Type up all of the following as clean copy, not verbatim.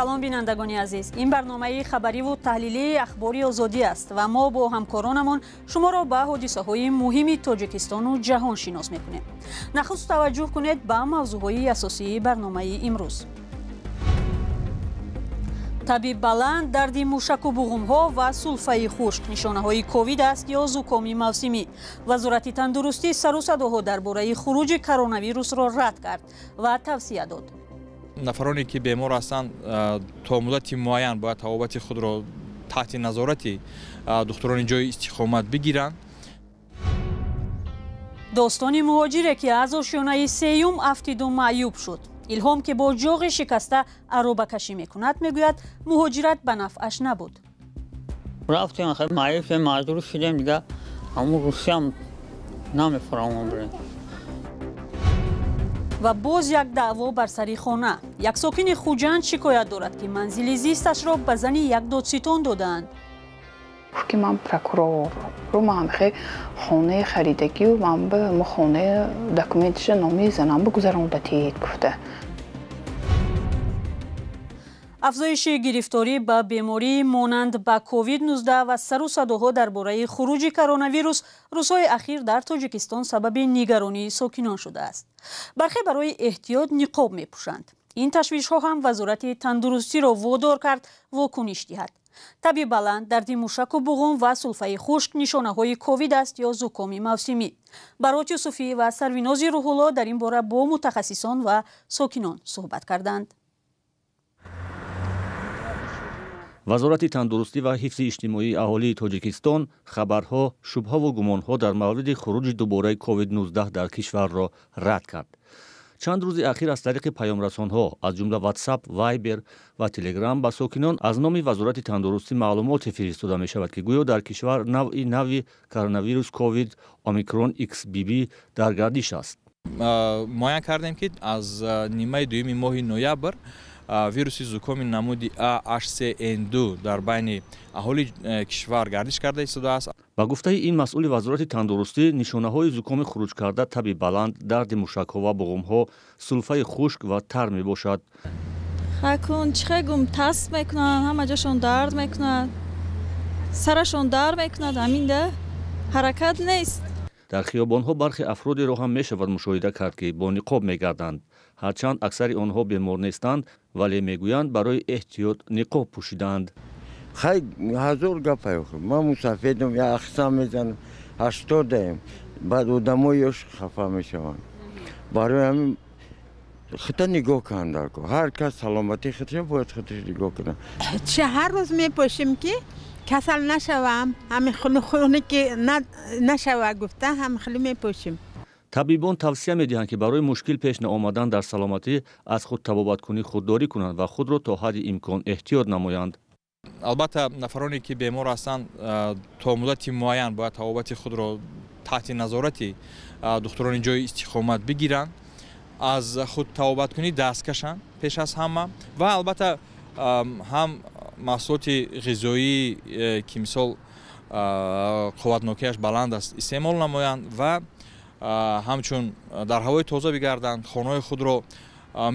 Салом, бинандагони азиз. Ин барномаи хабариву таҳлилии Ахбори Озодӣ аст ва мо бо ҳамкоронамон шуморо ба ҳодисаҳои муҳими Тоҷикистону ҷаҳон шинос мекунем. Нахуст таваҷҷӯҳ кунед ба мавзӯъҳои асосии барномаи имрӯз. Таби баланд, дарди мушаку буғумҳо ва сулфаи хушк нишонаҳои ковид аст ё зукоми мавсимӣ. Вазорати тандурустӣ сару садоҳо дар бораи хуруҷи коронавирусро рад кард ва тавсия дод. Нафароне ки бемор ҳастанд, то муддати муайян бояд табобати худро таҳти назорати духтурони ҷои истиқомат бигиранд. Достони муҳоҷире, ки аз ошёнаи сеюм афтиду маъюб шуд. Илҳом, ки бо ҷоғи шикаста аробакашӣ мекунад, мегӯяд, муҳоҷират ба нафъаш набуд. Рафтем, маъюб шудем, маҷбур шудем, дига ҳамун Русиям намефаромон бурем. Ва боз як даъво бар сари хона. Як сокини Хуҷанд шикоят дорад, ки манзили зисташро ба зани як додситон додаанд. Гуфт, ки ман прокурор ру, ман хе хонаи харидагию ман ба мо хонаи документиша номи занам бигузаронда тиед гуфта. Афзоиши гирифторӣ ба бемории монанд ба ковид-19 ва сару садоҳо дар бораи хуруҷи коронавирус рӯзҳои ахир дар Тоҷикистон сабаби нигаронии сокинон шудааст. Бархе барои эҳтиёт ниқоб мепӯшанд. Ин ташвишҳо ҳам Вазорати тандурустиро водор кард вокуниш диҳад. Таби баланд, дарди мушаку буғум ва сулфаи хушк нишонаҳои ковид аст ё зукоми мавсимӣ. Барот Юсуфӣ ва Сарвинози Рӯҳулло дар ин бора бо мутахассисон ва сокинон суҳбат карданд. Вазорати тандурустӣ ва ҳифзи иҷтимоии аҳолии Тоҷикистон хабарҳо, шубҳаву гумонҳо дар мавриди хуруҷи дубораи ковид-19 дар кишварро рад кард. Чанд рӯзи ахир аз тариқи паёмрасонҳо, аз ҷумла WhatsApp, Viber ва Telegram, ба сокинон аз номи Вазорати тандурустӣ маълумоте фиристода мешавад, ки гӯё дар кишвар навъи нави коронавирус ковид омикрон XBB дар гардиш аст. Муайян кардем, ки аз нимаи дуюми моҳи ноябр вируси зукоми намуди AH3N2 дар байни аҳолии кишвар гардиш карда истодааст. Ба гуфтаи ин масъули Вазорати тандурустӣ, нишонаҳои зукоми хуруҷкарда таби баланд, дарди мушакҳо ва буғумҳо, сулфаи хушк ва тар мебошад. Хакун чӣ хегум, тасб мекунанд, ҳама ҷошон дард мекунад, сарашон дард мекунад, ҳаминда ҳаракат нест. Дар хиёбонҳо бархе афродеро ҳам мешавад мушоҳида кард, ки бо ниқоб мегарданд. Ҳарчанд аксари онҳо бемор нестанд, вале мегӯянд, барои эҳтиёт ниқоб пӯшидаанд. Хай, ҳазор гапай. Ман мусафедам, я ахсам мезанам, 80-даем. Баъд одамои ёш хафа мешаванд. Барои ҳамин худта нигоҳ кунанд дар кор. Ҳар кас саломатии худша бояд худаш нигоҳ кунад. Чӣ, ҳар рӯз мепошем, ки касал нашавам, ҳамин хуне ки нашава гуфта, ҳам хеле мепошем. Табибон тавсия медиҳанд, ки барои мушкил пеш наомадан дар саломатӣ аз худтабобаткунӣ худдорӣ кунанд ва худро то ҳадди имкон эҳтиёт намоянд. Албатта, нафароне ки бемор ҳастанд, то муддати муайян бояд табобати худро таҳти назорати духтурони ҷои истиқомат бигиранд, аз худтабобаткунӣ даст кашанд пеш аз ҳама ва албатта ҳам маҳсулоти ғизоӣ, ки мисол қувватнокиаш баланд аст, истеъмол намоянд ва ҳамчун дар ҳавои тоза бигарданд. Хонаҳои худро,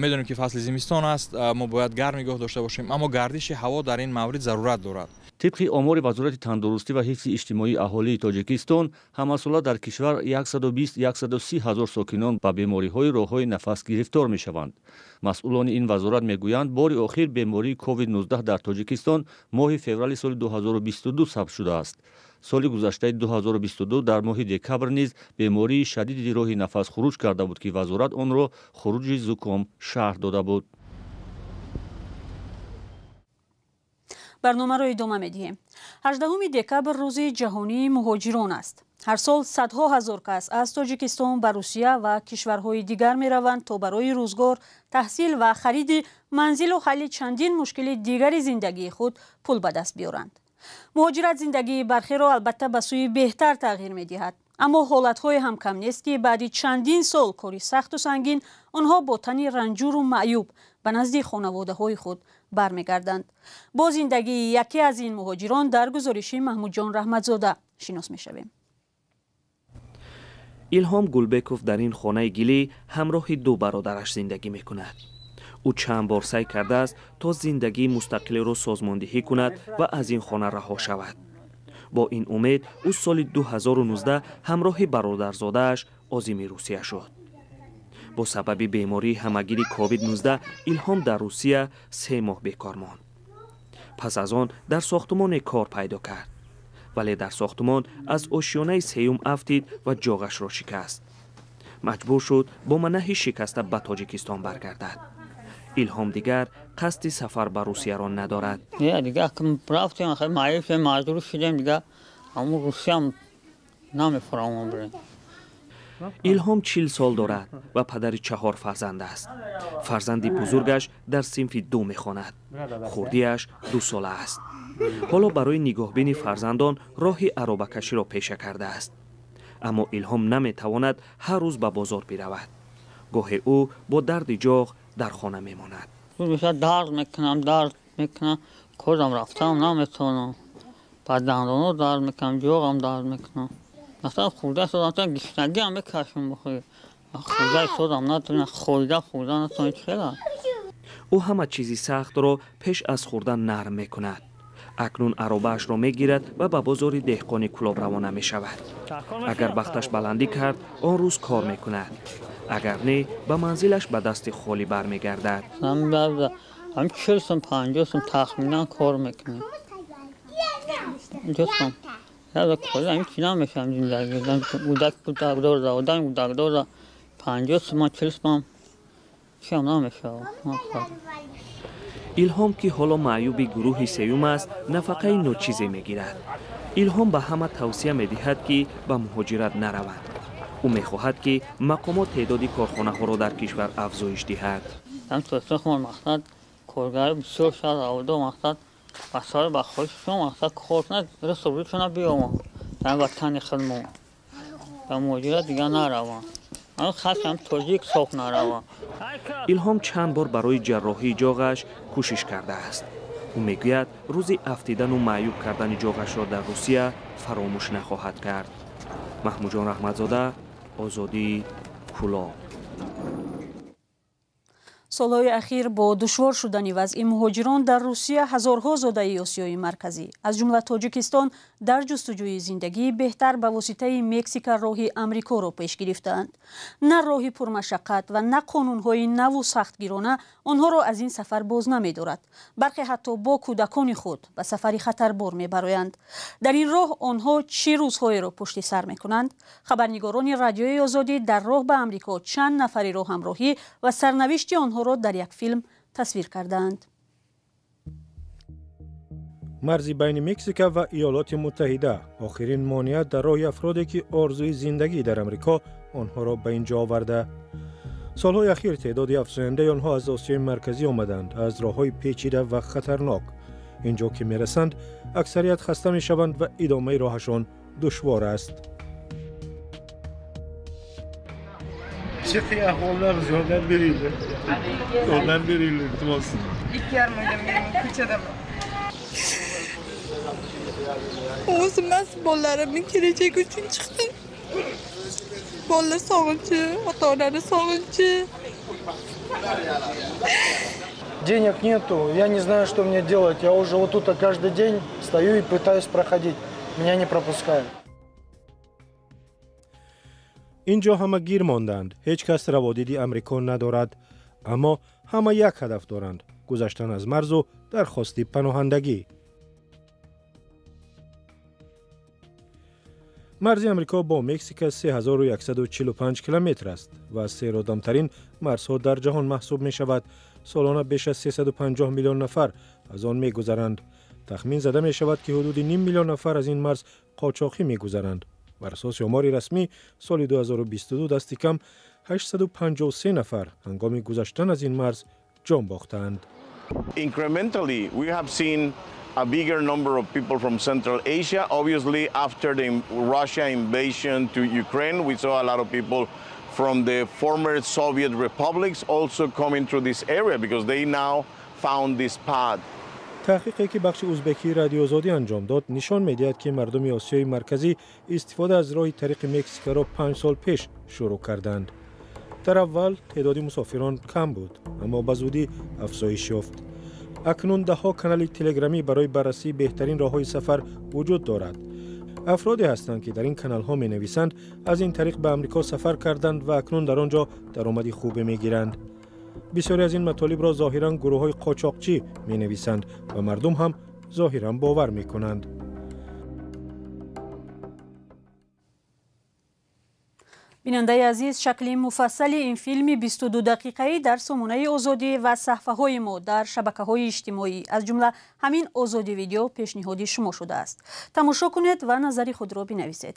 медонем, ки фасли зимистон аст, мо бояд гарм нигоҳ дошта бошем, аммо гардиши ҳаво дар ин маврид зарурат дорад. Тибқи омори Вазорати тандурустӣ ва ҳифзи иҷтимоии аҳолии Тоҷикистон, ҳамасола дар кишвар 120-130 ҳазор сокинон ба бемориҳои роҳҳои нафас гирифтор мешаванд. Масъулони ин вазорат мегӯянд, бори охир бемории ковид-19 дар Тоҷикистон моҳи феврали соли 2022 сабт шудааст. Соли гузаштаи 2022 дар моҳи декабр низ бемории шадиди роҳи нафас хуруҷ карда буд, ки вазорат онро хуруҷи зуком шарҳ дода буд. Барномаро идома медиҳем. 18 декабр рӯзи ҷаҳонии муҳоҷирон аст. Ҳар сол садҳо ҳазор кас аз Тоҷикистон ба Русия ва кишварҳои дигар мераванд, то барои рӯзгор, таҳсил ва хариди манзилу ҳалли чандин мушкили дигари зиндагии худ пул ба даст биёранд. Муҳоҷират зиндагии бархеро албатта ба сӯи беҳтар тағйир медиҳад, аммо ҳолатҳое ҳам кам нест, ки баъди чандин сол кори сахту сангин онҳо бо тани ранҷуру маъюб ба назди хонаводаҳои худ бармегарданд. Бо зиндагии яке аз ин муҳоҷирон дар гузориши Маҳмудҷон Раҳматзода шинос мешавем. Илҳом Гулбеков дар ин хонаи гилӣ ҳамроҳи ду бародараш зиндагӣ мекунад. Ӯ чанд бор саъй кардааст, то зиндагии мустақилеро созмондиҳӣ кунад ва аз ин хона раҳо шавад. Бо ин умед ӯ соли 2019 ҳамроҳи бародарзодааш озими Русия шуд. Бо сабаби бемории ҳамагири COVID-19 Илҳом дар Русия 3 моҳ бекор монд. Пас аз он дар сохтумоне кор пайдо кард, вале дар сохтумон аз ошёнаи сеюм афтид ва ҷоғашро шикаст. Маҷбур шуд бо манаҳи шикаста ба Тоҷикистон баргардад. Илҳом дигар қасди сафар ба Русияро надорад. Дига рафтем, маъюб шудем, маҷбур шудем, дига ҳамун Русиям намефаромон бирем. Илҳом 40 сол дорад ва падари чаҳор фарзанд аст. Фарзанди бузургаш дар синфи ду мехонад, хурдиаш 2 сола аст. Ҳоло барои нигоҳбини фарзандон роҳи аробакаширо пеша кардааст. Аммо Илҳом наметавонад ҳар рӯз ба бозор биравад. Гоҳе ӯ бо дарди ҷоғ дар хона мемонад. Дард мекунам, дард мекунам, корам рафтам наметавонам. Ба дандоно дард мекунам, ҷоғам дард мекунам. Масалан, хӯрда содам, гишнагиам мекашам, бохӯ хӯрда содам натонам, хӯрда хӯрда натонам, чӣ хела. Ӯ ҳама чизи сахтро пеш аз хӯрдан нарм мекунад. Акнун аробаашро мегирад ва ба бозори деҳқони Кӯлоб равона мешавад. Агар бахташ баландӣ кард, он рӯз кор мекунад, агар не, ба манзилаш ба дасти холӣ бармегардад. Ҳам 40 сум, 50 сум тахминан кор мекунем. Чи намешавам зиндагӣ. Гудак гудакдор, одам гудакдор, 50 суман, 40 суман чиам намешавад. Илҳом, ки ҳоло маъюби гурӯҳи сеюм аст, нафақаи ночизе мегирад. Илҳом ба ҳама тавсия медиҳад, ки ба муҳоҷират нараванд. Ӯ мехоҳад, ки мақомот теъдоди корхонаҳоро дар кишвар афзоиш диҳад. Мақсад коргари бисёр шуд, авдо мақсад ба сари ба хоҳишшон мақсад кор кунад, рисобришона биёманд дар ватани худмо, ба муҳоҷират дигар нараванд, хасам тоҷик соф нараванд. Илҳом чанд бор барои ҷарроҳии ҷоғаш кӯшиш кардааст. Ӯ мегӯяд, рӯзи афтидану маъюб кардани ҷоғашро дар Русия фаромӯш нахоҳад кард. Маҳмудҷон Раҳматзода, Озодӣ, Кӯлоб. Солҳои ахир бо душвор шудани вазъи муҳоҷирон дар Русия, ҳазорҳо зодаи Осиёи Марказӣ, аз ҷумла Тоҷикистон, дар ҷустуҷӯи зиндагии беҳтар ба воситаи Мексика роҳи Амрикоро пеш гирифтаанд. На роҳи пурмашаққат ва на қонунҳои наву сахтгирона онҳоро аз ин сафар боз намедорад. Бархе ҳатто бо кӯдакони худ ба сафари хатарбор мебароянд. Дар ин роҳ онҳо чӣ рӯзҳоеро пушти сар мекунанд? Хабарнигорони Радиои Озодӣ дар роҳ ба Амрико чанд нафареро ҳамроҳӣ ва сарнавишти онҳоро дар як филм тасвир кардаанд. Марзи байни Мексика ва Иёлоти Муттаҳида охирин монеа дар роҳи афроде, ки орзуи зиндагӣ дар Амрико онҳоро ба ин ҷо оварда. Солҳои ахир теъдоди афзояндаи онҳо аз Осиёи Марказӣ омаданд. Аз роҳҳои печида ва хатарнок ин ҷо ки мерасанд, аксарият хаста мешаванд ва идомаи роҳашон душвор аст. Chiqyapman, yordam beringlar, yordam beringlar, iltimos. 2,5 oydan beri ko'chadaman. O'zim emas, bolalarimning kelajagi uchun chiqdim. Bolalar sog'inchi, ota onani sog'inchi. Денег нету, я не знаю, что мне делать. Я уже вот тут каждый день стою и пытаюсь проходить. Меня не пропускают. Ин ҷо ҳама гир монданд. Ҳеҷ кас раводиди Амрико надорад, аммо ҳама як ҳадаф доранд: гузаштан аз марзу дархости паноҳандагӣ. Марзи Амрико бо Мексика 3145 километр аст ва аз серодамтарин марзҳо дар ҷаҳон маҳсуб мешавад. Солона беш аз 350 миллион нафар аз он мегузаранд. Тахмин зада мешавад, ки ҳудуди ним миллион нафар аз ин марз қочоқӣ мегузаранд. Бар асоси омори расмӣ, соли 2022 дасти кам 853 нафар ҳангоми гузаштан аз ин марз ҷон бохтаанд. Incrementally, we have seen a bigger number of people from Central Asia. Obviously, after the Russia invasion to Ukraine, we saw a lot of people from the former Soviet republics also coming through this area because they now found this path. Таҳқиқе, ки бахши узбекии Радиои Озодӣ анҷом дод, нишон медиҳад, ки мардуми Осиёи Марказӣ истифода аз роҳи тариқи Мексикаро 5 сол пеш шурӯъ карданд. Дар аввал теъдоди мусофирон кам буд, аммо ба зудӣ афзоиш ёфт. Акнун даҳҳо канали телеграмӣ барои баррасии беҳтарин роҳҳои сафар вуҷуд дорад. Афроде ҳастанд, ки дар ин каналҳо менависанд, аз ин тариқ ба Амрико сафар карданд ва акнун дар он ҷо даромади хубе мегиранд. Бисёре аз ин матолибро зоҳиран гурӯҳҳои қочоқчӣ менависанд ва мардум ҳам зоҳиран бовар мекунанд. Бинандаи азиз, шакли муфассали ин филми 22 дақиқаӣ дар сомонаи Озодӣ ва саҳфаҳои мо дар шабакаҳои иҷтимоӣ, аз ҷумла ҳамин Озодӣ видео, пешниҳоди шумо шудааст. Тамошо кунед ва назари худро бинависед.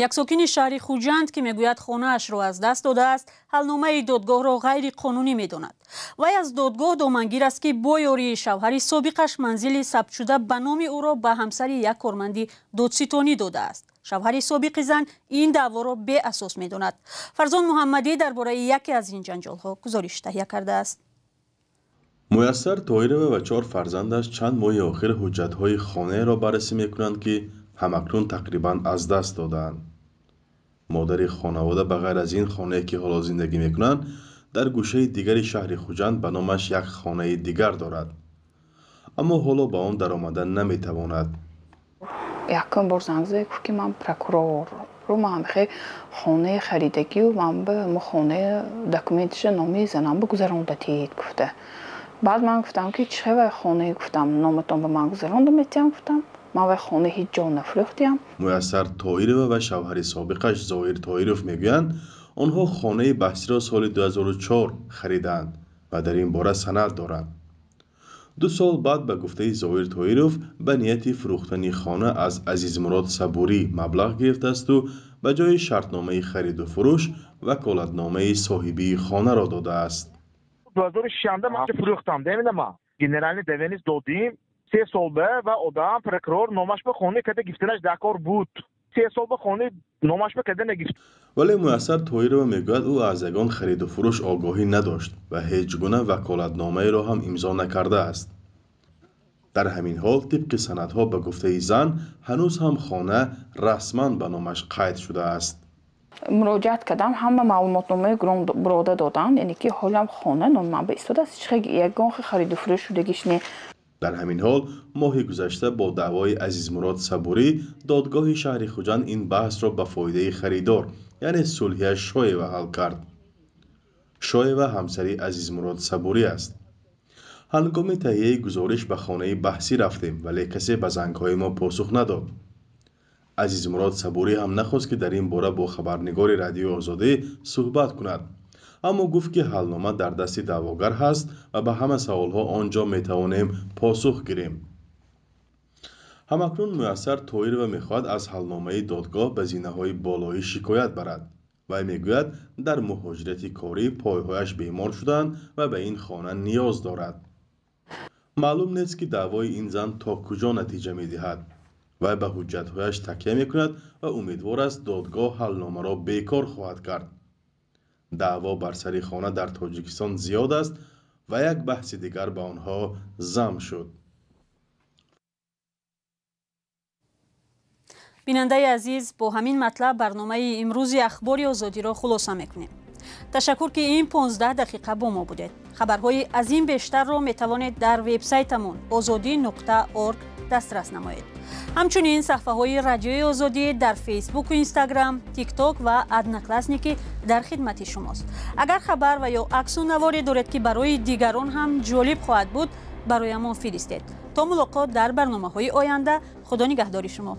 Як сокини шаҳри Хуҷанд, ки мегӯяд хонаашро аз даст додааст, ҳалномаи додгоҳро ғайриқонунӣ медонад. Вай аз додгоҳ домангир аст, ки бо ёрии шавҳари собиқаш манзили сабтшуда ба номи ӯро ба ҳамсари як корманди додситонӣ додааст. Шавҳари собиқи зан ин даъворо беасос медонад. Фарзон Муҳаммадӣ дар бораи яке аз ин ҷанҷолҳо гузориш таҳия кардааст. Муяссар Тоирова ва 4 фарзандаш чанд моҳи охир ҳуҷҷатҳои хонаеро баррасӣ мекунанд, ки ҳамакнун тақрибан аз даст додаанд. Модари хонавода ба ғайр аз ин хонае, ки ҳоло зиндагӣ мекунанд, дар гӯшаи дигари шаҳри Хуҷанд ба номаш як хонаи дигар дорад, аммо ҳоло ба он даромада наметавонад. Якум бор занг зад, гуфт, ки ман прокурор ру, ман хе хонаи харидагию ман ба хонаи документиша номи занам ба гузаронда тиед гуфта. Баъд ман гуфтам, ки чӣ вай хонаи, гуфтам, номатон ба ман гузаронда метиҳам, гуфтам. Ман вай хона ҳеҷ ҷо нафурӯхтиям. Муяссар Тоирова ва шавҳари собиқаш Зоир Тоиров мегӯянд, онҳо хонаи баҳсиро соли 2004 харидаанд ва дар ин бора санад доранд. 2 сол баъд ба гуфтаи Зоир Тоиров ба нияти фурӯхтани хона аз Азизмурод Сабурӣ маблағ гирифтаасту ба ҷои шартномаи хариду фурӯш ваколатномаи соҳибии хонаро додааст. 2006 ман фурӯхтам, деминама генеральный доверенность додим. 3 сол ба одам прокурор номаш ба хона када гифтанаш дакор буд. 3 сол ба хона номаш ба када нагифт. Вале Муяссар Тоирова мегӯяд, ӯ аз ягон хариду фурӯш огоҳӣ надошт ва ҳеҷ гуна ваколатномаеро ҳам имзо накардааст. Дар ҳамин ҳол, тибқи санадҳо, ба гуфтаи зан, ҳанӯз ҳам хона расман ба номаш қайд шудааст. Муроҷиат кардам, ҳама маълумотномаи бирода доданд, яъне ки ҳолам хона номи ман ба истодааст, ҳеҷ ягон хариду фурӯш шудагиш не. Дар ҳамин ҳол, моҳи гузашта бо даъвои Азизмурод Сабурӣ додгоҳи шаҳри Хуҷанд ин баҳсро ба фоидаи харидор, яъне Сулҳия Шоева, ҳал кард. Шоева ҳамсари Азизмурод Сабурӣ аст. Ҳангоми таҳияи гузориш ба хонаи баҳсӣ рафтем, вале касе ба зангҳои мо посух надод. Азизмурод Сабурӣ ҳам нахост, ки дар ин бора бо хабарнигори Радиои Озодӣ суҳбат кунад, аммо гуфт, ки ҳалнома дар дасти даъвогар ҳаст ва ба ҳама саволҳо он ҷо метавонем посух гирем. Ҳамакнун Муяссар Тоирова мехоҳад аз ҳалномаи додгоҳ ба зинаҳои болоӣ шикоят барад. Вай мегӯяд, дар муҳоҷирати корӣ пойҳояш бемор шуданд ва ба ин хона ниёз дорад. Маълум нест, ки даъвои ин зан то куҷо натиҷа медиҳад. Вай ба ҳуҷҷатҳояш такя мекунад ва умедвор аст, додгоҳ ҳалномаро бекор хоҳад кард. Даъво бар сари хона дар Тоҷикистон зиёд аст ва як баҳси дигар ба онҳо зам шуд. Бинандаи азиз, бо ҳамин матлаб барномаи имрӯзи Ахбори Озодиро хулоса мекунем. Ташаккур, ки ин 15 дақиқа бо мо будед. Хабарҳои аз ин бештарро метавонед дар вебсайтамон ozodi.org дастрас намоед. Ҳамчунин саҳфаҳои Радиои Озодӣ дар Фейсбуку Инстаграм, Тикток ва Одноклассники дар хидмати шумост. Агар хабар ва ё аксу наворе доред, ки барои дигарон ҳам ҷолиб хоҳад буд, бароямон фиристед. То мулоқот дар барномаҳои оянда, Худо нигаҳдори шумо.